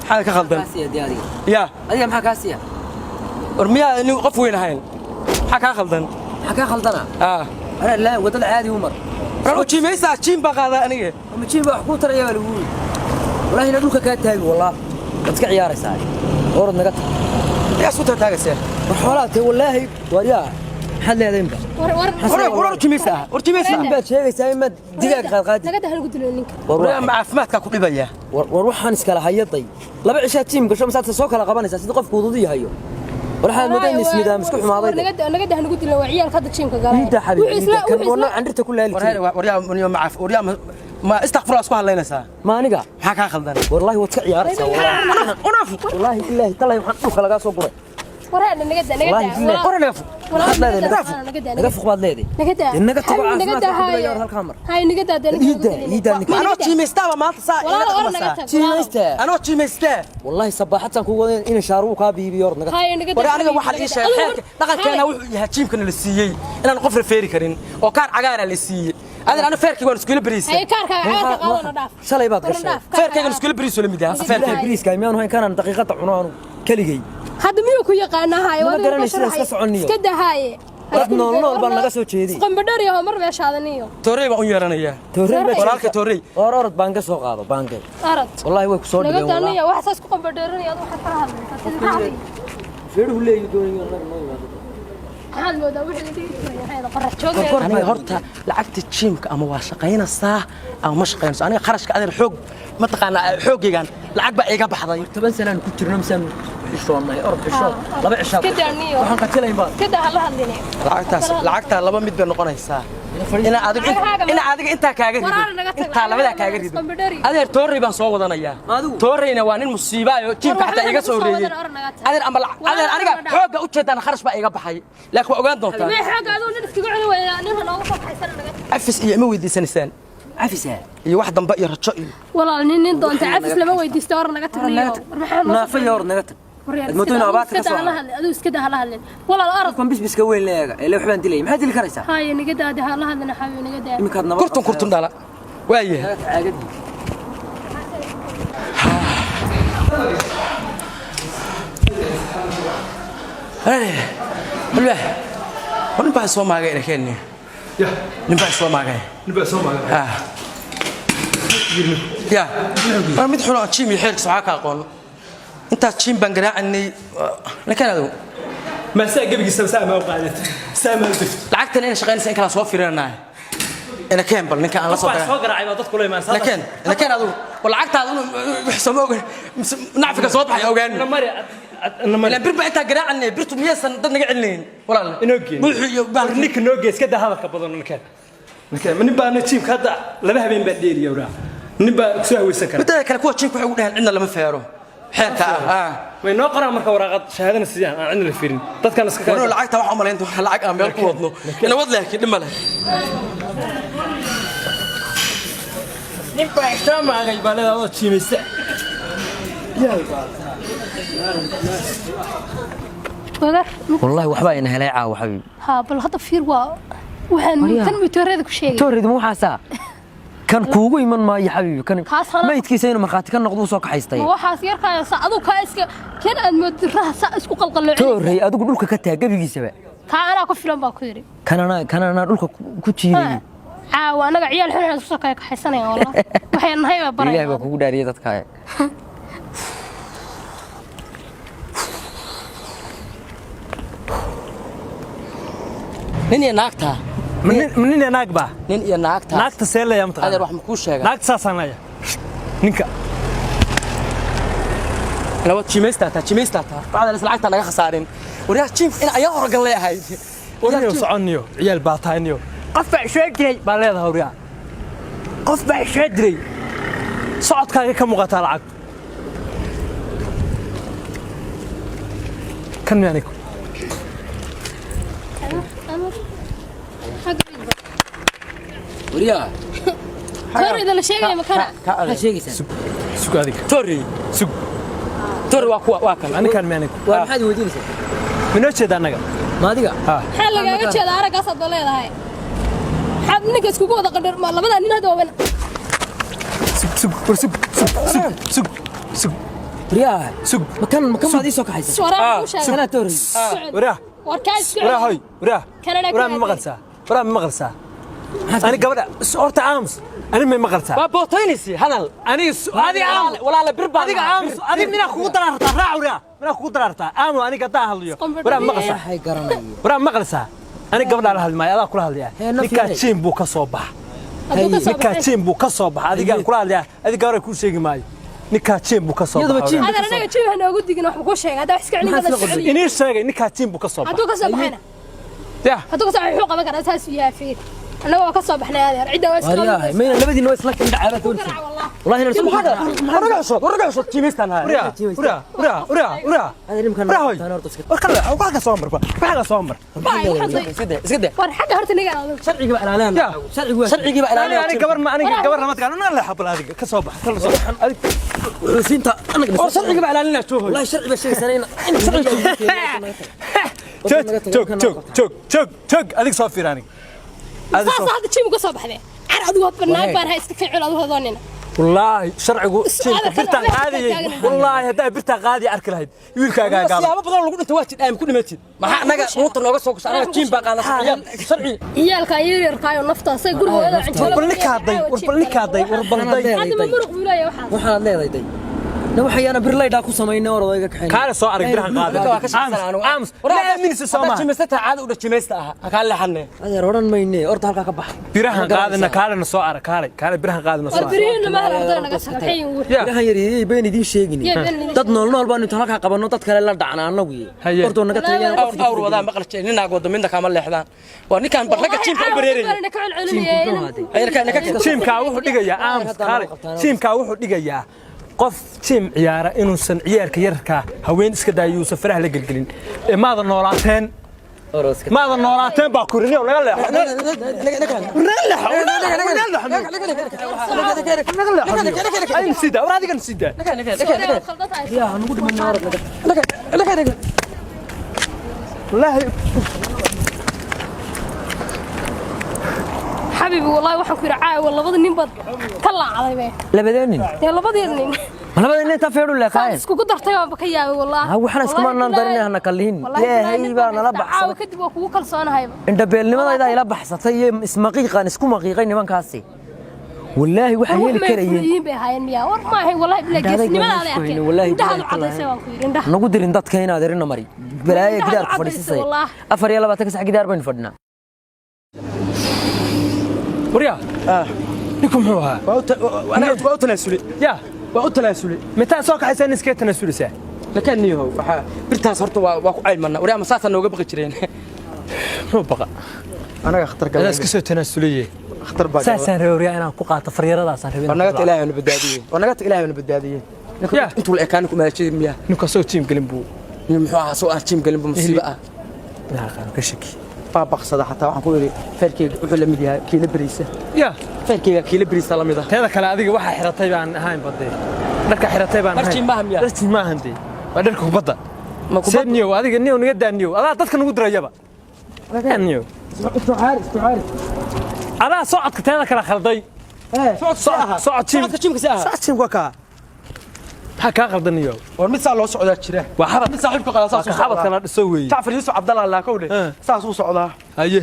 Maxaa ka khaldan? Ya. Adiga maxaa kaa siiya? War miyaa nin qof weyn ahayn? Maxaa kaa khaldan? Maxaa kaa khaldana? Ah. Anaa laa waddada caadi u mar. War u jiimaysaa, jiim baa qaadaa aniga. Ama jiim baa wax kuu taraya baa lagu yidhi. Wallaahi ina dhulka kaa taagi, wallah waad iska ciyaaraysaa, orod naga tag. Yaa isku taataagaysaa? War xoolaa tee, wallaahi. Waaryaa, maxaad leedahay imka? War war. War war u jiimaysaa, war jiimaysaa. Baad sheegaysaa in maad digaag qaadqaadi. Naga daa, lagu dilo ninka. War war ma caafimaadkaa ku dhibaya? War waxaan iskala hayaday laba cishaa jiim gasho masaad soo kala qabanaysaa sidii qofku ududu yahayo. War waxaad moodaa in isnidaam isku xumaaday. War naga daa, lagu dilo, waa ciyaalka hadda jiimka galay. Inta xabiib kan waa candhirta ku laali war jiray. War yaa ma caaf, war yaa ma istakfurla isku hadlaynaysaa? Ma aniga? Maxaa kaa khaldan? Wallaahi waad iska ciyaaraysaa, wallaahi. Unaf. Wallaahi billaahi tallaahi waxaan dhulka lagaa soo guray. War naga daa, naga Wallaahi daa. billahi. War naga fog. Maxaad leedahay? Naga naga daa, naga fuq baad leedahay. Naga daa. Dee naga tago, Xabiib, naga caafimaadka daa. ku dhibaya. Haaye. War halkaa mar. Haye, naga daa dee, ninka lagu Iida, dilin. iida ninka. Anoo jiimaystaaba maanta saa ila Walaal, war naga dhaqmaysaa. tag. Jiimaystaa. Anoo jiimaystaa. Wallaahi sabaaxad saan kugu wadan in shaaruhu kaa biibiyo, orod naga tag. Haye, naga daa. War aniga waxaa la ii sheegay xeerka dhaqankeena wuxuu yahay jiimkana la siiyey inaan qof rafeeri karin oo kaar cagaara la siiyey. Adeer, aniga feerkayga waan iskula bariisa. Haye, kaarkaaga cagaarka qaadana dhaaf. Shalay baad War gashay. dhaaf, kaarkaaga. Feerkaygan iskula bariiso la mid yahay Bilaha feerkayga. bariiska miyaanu hayn kanaan daqiiqada cuno aanu keligay? Hadda miyuu ku yaqaanaa? Haye. Nama garanaysid, iska soconniyo. Iska daa, haye. Dad nool nool baan naga soo jeeday. Qambadhar iyo mar meeshaadaniyo. Toorey baan u yeeranayaa. Toorey baa Walaalka toorey. War orod, baanga soo qaado, baange. Arad. Wallaahi way ku soo naga dhigeen daaniyo. wallaahi. Waxa saas ku qambadheeranaya adigu waxaad kala hadlaysaa sida maxaa hadlay? Feeruhu leeyahay doonayo annaga noo yimaado. Maxaad moodaa wixii la dhihi jiray? Maxay qorax joogay? Aniga horta lacagta jiimka ama waa shaqaynaysaa ama ma shaqaynayso. Aniga kharashka adeer xoog mataqaanaa xooggaygan lacag baa iga baxday. 10 sanaan ku jirno misaan xishoonnay, orod xishood laba cishaad. Iska daaniyo. Waxaan qatilayn baad. Iska daa, hala hadline. Lacagtaas, lacagtaa laba mid bay noqonaysaa. Ina adiga ina adiga intaa kaaga rido, Walaal, naga tag. intaa labadaa kaaga rido. Adeer, toorey baan soo wadanayaa. Adigu? Tooreyna waa nin musiibaayo jiimka War xataa waxba iga nagu soo soo horeeyey. wadan, or naga tag. Adeer ama adeer Walaal, aniga naga dhaaf. xoogga u jeedaan kharash baa iga baxay, laakiin waa ogaan doontaa. Mee xooga aduu nin iskaga cuni waya, ninka nooga soo kaxaysana, naga tag. Cafis iyo ima weydiisanaysaan. Cafisa. Iyo wax dambe iyo rajo iyo Walaal, nin doonta cafis lama weydiisto, or naga tag niyo. War maxaa noo naafa iyo orod naga tag. War Aad moodo inuu abaarta ka iska soo daa, hala haray. hadlin aduu, iska daa, hala hadlin walaal, orod. Qofkan bisbiska weyn leega ee waxbaan dilay, maxaad dili karaysaa? Haye, naga daa dee, hala hadlin xabiib, naga daa. Iminkaad nabad kurtun kurtun dhala waayahay. Naga tag caagadii. War nin baa soo maagay inakeenni. Ya. Nin baa soo maagay. Nin baa soo maagay. Ah. Ya war mid xun oo jiim iyo xeerkiisa waxaa ka aqoon intaas jiim baan garaacanay ninkan adigu. Ma saa gebigiisa saa ma u qaadat, saa ma u degto. Lacagtan inay shaqaynaysa in kala soo fiirinanahay inakeen, bal ninka aan la soo baa garan soo garaacay baa dadku la imaan. Inakeen, inakeen adigu, war lacagtaada inuu wax sooma ogan mise nacfiga soo baxay ogaan. Mari na mari. Ilaan bir baa intaa garaacanay, birtu miyaysan dad naga celinayn walaal? Inoo geyn. Buuxu iyo baal. Ninka noo gees, ka daa hadalka badan. Ninkan nin baa jiimka hadda laba habeen baa dheeliya, waraa nin baa soo haweysan kara. Midda kale kuwa jiimka waxay ugu dhaheen cidna lama feero xeerka ah. Way noo qoraan marka waraaqad shahaadana siiyaan aan cidna la fiirin dadkan iska Warno lacagta waxaan u malayn doonaa lacag aan meel ku wadno ina wad, laakiin dhib ma leh. Nin baa soo maagay baa leedahay oo jiimaysa. Wadar. Wallaahi waxbaa ina helay caawa, xabiib. Ha, bal hadda fiir, waa waxaan tan mitoorada ku sheegay. Tooreydu ma waxaasaa kan kuugu iman maayo, xabiibi, kan Kaas hana- maydkiisa inuu markhaati ka noqdo uu soo kaxaystay. Ma waxaas yarkaaya sa aduu kaa iska kan aad moodid raha saa isku qalqalloocin. Toorey adigu dhulka ka taag gebigiisaba. Kaa anaa ku filan baa ku yidhi. Kanana dhulka ku jiidayay. Caawa anaga ciyaal xun xun isku soo kala kaxaysanaya, wallah waxay nahay baa baraya. Ilaahay baa kugu dhaariyay dadka. Nin iyo naagta. Ma nin iyo naag baa? Nin iyo naagta. Naagta see leeyaa adeer mataqaana? Wax ma kuu sheegaa? Naagta saasaan leeyaa ninka. Laba jiimaystaataa, jiimaystaataa bacda is lacagta naga khasaarin. Waryaa, jiim in ayaa horgan leeyahay. Warniyo soconniyo, ciyaal baa tahay niyo. Qof baa soo diray baa leedahay, waryaa qof baa soo diray, socodkaaga ka muuqataa lacag kan miyaa ninku? Wariyaa. Toorida la sheegaya ma kana? Maxaad sheegaysaa? Sug adiga. Torri. Sug. Torri waa kuwa, waa kan. Ninkan miyaa ninku? Waa maxaad weydiinaysaa? Minoo jeeda annaga? Ma adiga? Maxaa lagaaga jeeda? Araggaasaad ba leedahay, maxaad Ninka iskugu wada qandhar ma labada nin hadda waa Sug, sug, war, sug, sug, sug, sug, sug, Riyaa. Sug. Makan makan baad ii soo kaxaysay. Waraa ku sheegay. Kanaa toorey. Waraa. War kaa isku Waraa hoy, waraa. Kanana Waraa ma maqalsaa? Waraa ma maqalsaa? Ani gabadha horta aamus. Ani ma maqalsaa? Waa bootaynaysi hadal. Ani adi aamus. Walaala bir baan. Adiga aamus, adiga minaa kugu daraartaa, raac waraa. Minaa kugu daraartaa. Aamu aniga haddaan hadlayo. Waraa ma maqalsaa? Waxay garanayeen. Waraa ma maqalsaa? Ani gabadha la hadli maayo, adaa kula hadlayaa. Hee, naf Ninkaa yahay. jiim buu ka soo baxa. Hadduu ka soo Ninkaa baxay. jiim buu ka soo baxa. Adigaan kula hadlayaa. Adiga gabadha kuu sheegi maayo. Ninkaa jiim buu ka soo Iyadaba baxa. jiim. Adeer anaga jiim ha noogu digin wax ku sheegay. Hadda wax iska celin Maxaad badan isla qortay? socoliyo. Inii sheegay ninkaa jiim buu ka soo baxa. Hadduu ka soo baxayna. Yah. Hadduu ka soo baxay wuxuu qaban karaa saas uu yahay fiir. Annaga waa ka soo baxnay adeer. Cidda waa iska Waryahay, mayna labadiina waa isla kan dhacaa toon. garaac wallah. Wallahi inaan isku Waraga cusub, waraga cusub jiimaystaan haya. Waraa, waraa, waraa, waraa, waraa. Adeer nimkan Waraa hoy. taan horta iska. War kale, waxaa ka soo mar, waxaa ka soo mar. Baay, waxaad soo- Iska day, iska day. War xagga horta niga aado. Sharciga baa ilaalinaya. Yah. Sharcigu waa Sharcigii baa Ani ilaalinaya. ani gabar ma aniga gabar lama taqaan. Anaa leexa bal adiga ka soo bax, kala soo bax. Adiga xusinta anaga. War sharciga baa ilaalinaya joogo. Wallahi sharci baa sheegaysaa in joog, joog, joog, joog, joog, joog. Adiga soo fiir aniga. Adiga Saas soo. hadda jiim uga soo baxday. Car adigu waa bannaan baan hay iska ficil adigu hadoonina. Wallaahi sharcigu jiimka Adeer, birtaan kan qaadayay. taagan. Wallaahi haddaa birtaan qaadayay arki lahayd. Wiilkaagaa gaaban. Siyaabo badan lagu dhinto waa jidh ku dhimatid. Maxaa anaga runta nooga soo gashay anaga jiim baa qaadana sharciga. Sharci. Ciyaalka yaryarkaayo nafta say gurigooda canjeelo. War bal ninkaaday, war bal ninkaaday, war bal day. Hadda ma muruq buu leeyahay waxaas. Waxaad leedahay day. Na waxayana bir laydhaa ku samaynay orodayga kaxayn. Kaale soo arag birahan qaaday. Ninka waa ka shaqsan anigu. Aamus, la aaminaysa soo maaha. Jiimaysta caada u dhajimaysta aha. Ha kaa leexanne. Adeer oran mayne horta halkaa ka bax. Birahan qaadana kaalena soo arag, kaale, kaale birahan qaadana soo War arag. birihiina ma hal ardayda naga taga. Maxay yihiin wuxuu. Yah. Birahan yar yey been idiin sheegin. Yey been idiin Dad nool nool baan inta halkaa qabano dad kale la dhacna anagu. Haye. Horta naga tagayaan. Awr awr wadaa maqal jee nin naag wado midna kaama leexdaan. Waa ninkaan bar ragga jiimka u bareerayay. Ka celcelinayay. Ayarka naka Jiimkaa wuxuu dhigayaa aamus kaale. Jiimkaa wuxuu dhigayaa qof jiim ciyaara inuusan ciyaarka yarka haween iska daayo yuusan faraha la gelgelin. Ee maada noolaateen. Oroska. Maada noolaateen baa kurinyo naga leexo. Naga leexo. Naga leexo. Ay sida, war adigan sida. Yaa nagu dhiman orod naga. Wallaahi Xabiibi wallahi waxaan ku yiri caawa labada nin baad ka laacday be. Labadeen nin. Dee labadii nin. Ma labadeen nin ta feeru leeqaayeen. Iskugu dartay waan ka yaabay wallahi. Ha waxaan iskuma naan darinay hana kallihin. Ilaahay baa nala Caawa baxsaday. kadib waa kugu kalsoonahayba. Indhabeelnimadayda ila baxsatay iyo ismaqiiqaan isku maqiiqay nimankaasi. Wallaahi waxay War heli wax karayeen. may bay ahaayeen miyaa? War ma ahayn wallahi bilaa Indhaha geesnimadaada adayg arkeen. wallaahi Indhaha bilaahi cadaysay waan ku yiri indhaha. Nagu dirin dadka inaad erina mari. Balaayo Indhaha gidaar ku cadaysay, fadhiisay. wallahi. 24 sax gidaar baynu fadhinaa. waryaa. Ninku muxuu ahaa? Waa u tanaasulay. Yah. Waa u tanaasulay. Mitaa soo kaxaysaa iskaga tanaasulaysaa? Lakaan niyow waxa birtaas horta waa waa ku caylmana. Waraa ma saasa nooga baqi jireen. Muxuu baqa? Anaga khatar Adaa iska soo tanaasulayay. Khatar baa. Saasaan rabay waryaa inaan ku qaato faryaradaasaan rabay. War naga ta Ilaahay na badbaadiyey. War naga ta Ilaahay na badbaadiyey. Yah. Intuu la ekaan ku maajid miyaa. Ninku asagoo jiim gelin buu. Nin muxuu ahaa soo aan jiim gelin buu musiibo ah. Yaa qaano ka shaki. Baa baqsada xataa waxaan ku yiri feerkeyga wuxuu la mid yahay kiila bariisa. Yah. Feerkeyga kiila bariisa la mid ah. Teeda kale adiga waxaa xiratay baan ahayn badee. Dharka xiratay baan ahayn. Dhar jiim maaha miyaa? Dhar jiim maahan dee. Waa dharka kubadda. Ma kubadda? Seed niyow adiga niyow naga daa niyow. Adaa dadka nagu dirayaba. Niyow. Adaa socodka teeda kale khalday. Socod jiim. Socodka jiimka si aha. Socod jiimka waa kaa. Maxaa kaa khaldan niyow? War mid saa loo socdaa jira. Waa xabad. Mid saaxiibka qala Waa saas ka u xabadka socdaa. la dhiso weeye. Jacfar Yuusuf Cabdallah laa kowdhe. Eh. Saas u socdaa. Haye.